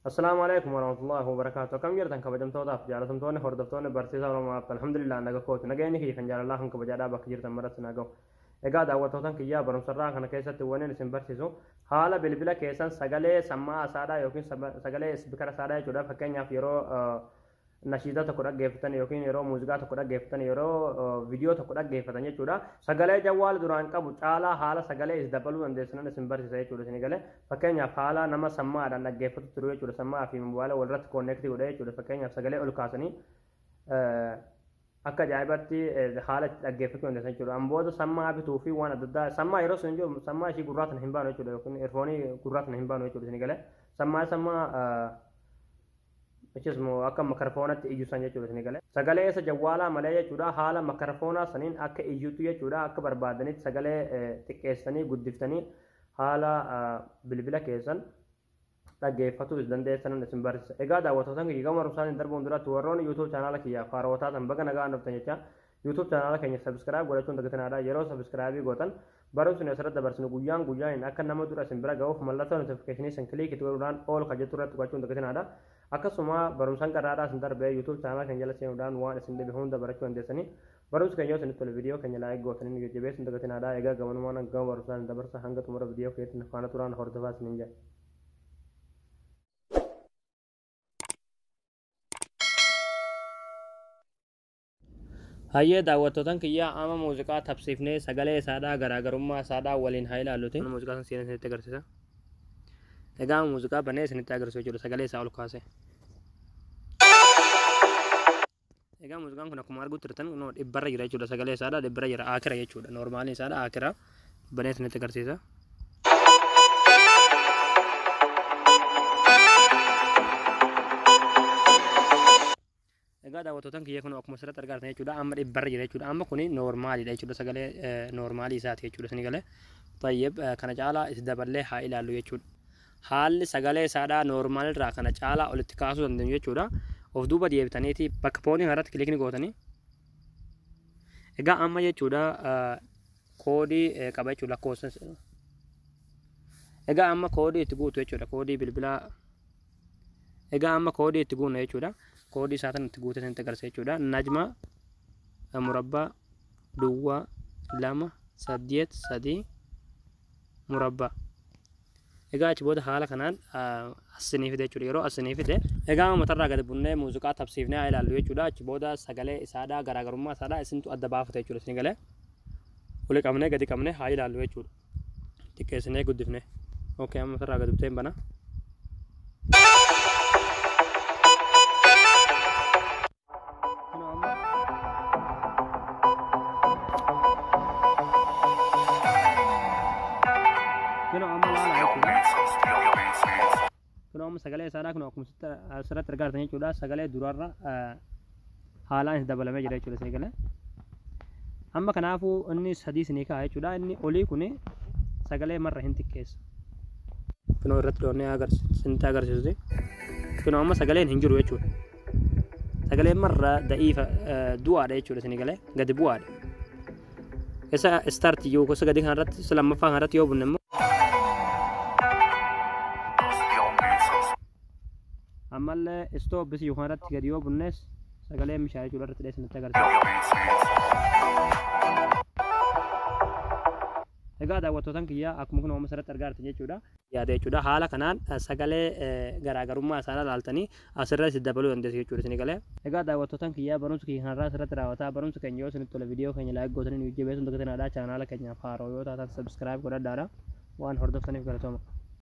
Assalaamu alaikum warahmatullahi wabarakaatu. Akkam jirtan kabajamtootaaf jaalatamtoonni hordoftoonni barsiisaa Oromoo App? Alhamdulillah, naga kooti. Nageenyi kiyya kan jaalalaa kan kabajaadhaa bakka jirtan maratti naa gahu. Egaa daawwattootan kiyyaa, barumsarraa kana keessatti wanni isin barsiisu haala bilbila keessan sagalee sammaa isaadhaa yookiin sagalee speakera isaadhaa jechuudha. Fakkeenyaaf, yeroo nashiidaa tokko dhaggeeffatan yookiin yeroo muuziqaa tokko dhaggeeffatan, yeroo viidiyoo tokko dhaggeeffatan jechuudha. Sagalee jawwaala duraan qabu caalaa haala sagalee is dabaluu dandeessanan isin barsiisa jechuudha isin galee. Fakkeenyaaf, haala nama sammaadhaan dhaggeeffatu jiru jechuudha. Sammaa fi mobaayila walirratti connect godhee jechuudha. Fakkeenyaaf, sagalee ol kaasanii akka ajaa'ibaatti haala itti dhaggeeffachuu dandeessan jechuudha. An booda sammaa bituu fi waan adda addaa, sammaa yeroo sun jiru sammaa ishii gurraa tana hin baanu jechuudha, yookiin earphone gurraa tana hin baanu jechuudha isin galee. Sammaa achis immoo akka makarfoonatti iyyu san jechuudha isin galee. Sagalee isa jawwaalaa malee jechuudha, haala makarfoonaa saniin akka iyyutu jechuudha, akka barbaadanitti sagalee xiqqeessanii guddiftanii haala bilbila keessan dhaggeeffatuu dandeessanan isin barsiisa. Egaa daawwattootaan kiyya, gama barumsaatiin darbuun duratti warroonni YouTube chaanaala kiyyaaf haarawaa taatan baga nagaan dhuftan jecha, YouTube chaanaala keenya subscribe godhachuun dagatinaadha. Yeroo subscribe gootan barumsi nuyi asirratti dabarsinu guyyaan guyyaan akka nama dura isin bira ga'uuf mallattoo notification isin click itti godhuudhaan all kan jettu irratti gochuun dagatinaadha. Akkasuma barumsaan qarraadhaa isin darbee YouTube chaanaala keenya jala seenuudhaan waan isin dhibe hunda barachuu dandeessanii. Barumsi keenya yoo isinitti tole viidiyoo keenya like gootanii nu jajjabeessuun dagatinaadha. Egaa gamanumaan gama barumsaan dabarsa, hanga xumura viidiyoo keessatti faana turaan hordofaa isiniin jedha. Hayyee daawwattootan kiyyaa, amma muuziqaa tapsiifnee sagalee isaadhaa garaagarummaa isaadhaa waliin haa ilaalluti. Muuziqaa san seenee isinitti agarsiisa. Egaa muuziqaa banee isinitti agarsiisu jechuudha, sagalee isaa ol kaase. Egaa muuziqaan kun akkuma arguutti jirtan kunoo 100rra jira jechuudha, sagalee isaadhaa 100rra jira, aakira jechuudha, noormaaliin isaadha aakira, banee isinitti agarsiisa. Egaa daawwattootan kiyya, kun akkuma asirratti argaa jirtan jechuudha, amma 100rra jira jechuudha. Amma kuni noormaaliidha jechuudha, sagalee noormaalii isaati jechuudha isin galee. Tayyib, kana caalaa itti daballee haa ilaallu jechuudha. Haalli sagalee isaadhaa noormaalirraa kana caalaa olitti kaasuu dandeenyu jechuudha. Of duuba deebitaniiti bakka poonii kanarratti click ni gootanii. Egaa amma jechuudha koodii qaba jechuudha, lakkoofsa. Egaa amma koodii itti guutu jechuudha, koodii bilbilaa. Egaa amma koodii itti guunna jechuudha. Koodii isaa tan itti guutee isinitti agarsiisa jechuudha. Najma murabbaa duwwaa 2 8 3 murabbaa. Egaa achi booda haala kanaan asinii fide jechuudha. Yeroo asinii fide, egaa matarraa gadi bunnee muuziqaa tapsiifnee haa ilaallu jechuudha. Achi booda sagalee isaadhaa garaagarummaa isaadhaa isintu adda baafata jechuudha. Isin galee oli qabnee gadi qabnee haa ilaallu jechuudha. Xiqqeessinee guddifnee. Okay, amma matarraa gadi buteen bana. Kunoo amma kunoo amma laala jechuudha. Kunoo amma sagalee isaadhaa kunoo akkuma asirratti argaa jirtan jechuudha. Sagalee duraarra haalaan itti dabalamee jira jechuudha isin galee. Amma kanaafuu inni sadii isinii ka'a jechuudha. Inni olii kuni sagalee marra hin xiqqeessa. Kunoo irratti dhoonnee isinitti agarsiisuti. Kunoo amma sagaleen hin jiru jechuudha. Sagaleen marra da'iifa, du'aadha jechuudha isin galee, gadi bu'aadha. Isa start yoo gosa gadi kanarratti, isa lammaffaa kanarratti yoo bunne immoo ammallee stop bisi kanarratti gadi yoo bunnes sagaleen mishaa jechuudha, irratti dheessinitti agarsiisa. Egaa daawwattootan kiyyaa, akkuma kun amma asirratti argaa jirtan jechuudha. Yaada jechuudha. Haala kanaan sagalee garaagarummaa isaa ilaaltanii asirratti dabaluu dandeessu jechuudha isin galee. Egaa daawwattootan kiyyaa, barumsa kiyya kanarraa asirratti raawwataa. Barumsa keenya yoo isinitti tole viidiyoo keenya like gootanii nu jajjabeessuun dagatinaadha. Chaanaala keenyaaf haaroo yoo taatan subscribe godhadhaadha. Waan hordoftaniif galatooma.